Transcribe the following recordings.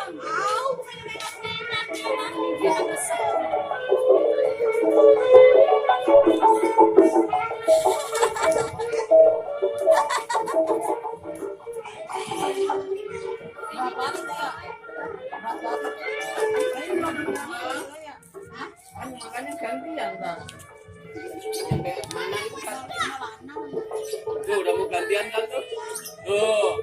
Makanya gantian kan. Mana itu kan? Tuh udah mau gantian kan tuh. Tuh.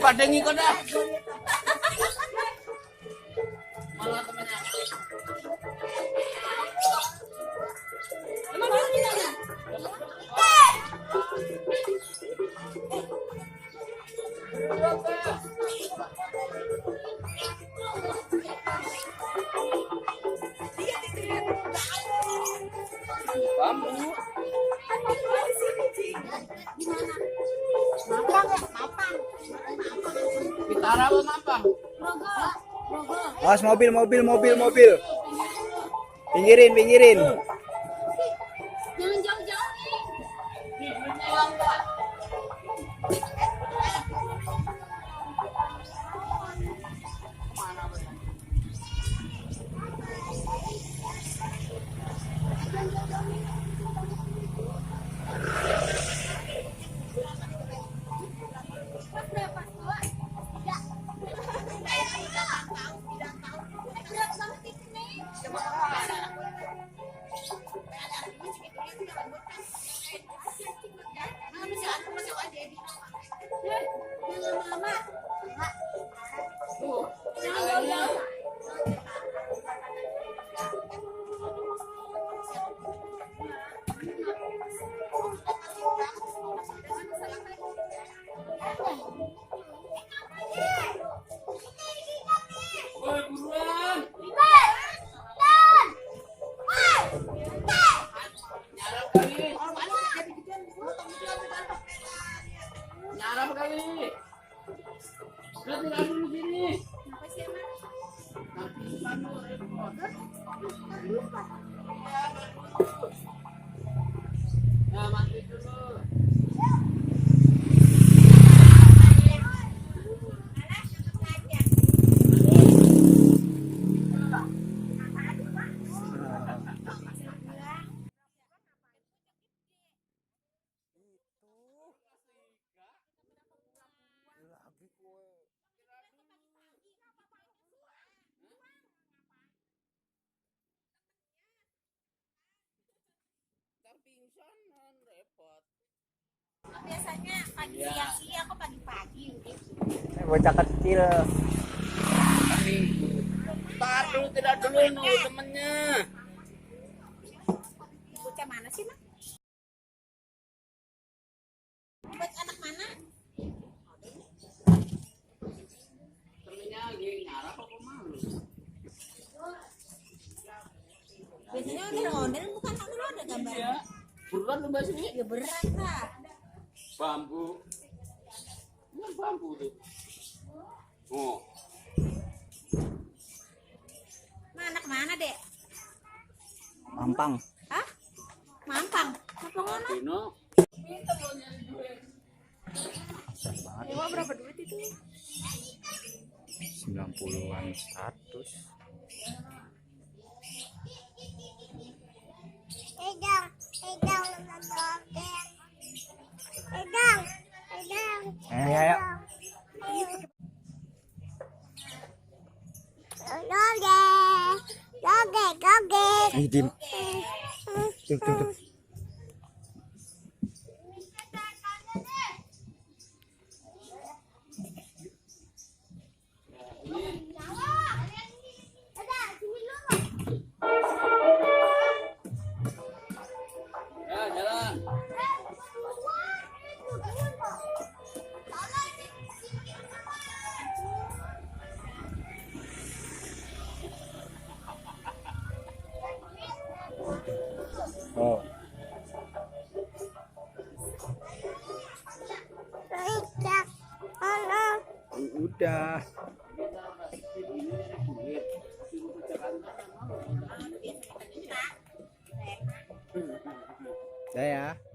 Pada ngikut dah. Malah temennya. Bambu. Bitara apa mampang? Awas mobil. Pinggirin. Jangan jauh-jauh nih. Nyarap kali. Udah tinggal dulu sini. Nah, mati dulu. Pingsan repot. Biasanya pagi siang kok pagi-pagi Bocah kecil. Tar dulu tidak dulu nih temennya. bocah mana sih Mak? Buat anak mana? Temennya lagi nyarap apa malu? Biasanya ondel-ondel bukan ondel-ondel gambarnya. Berat lu bahas ini? Ya berat lah. Bambu. Ini bambu tuh. Oh. Anak mana dek? Mampang. Hah? Mampang? Mampang mana? Dino. Dewa berapa duit itu? 90-an 100. Ayo. Dim. Tuh. Ya, jalan. Oh. Udah. Dah ya.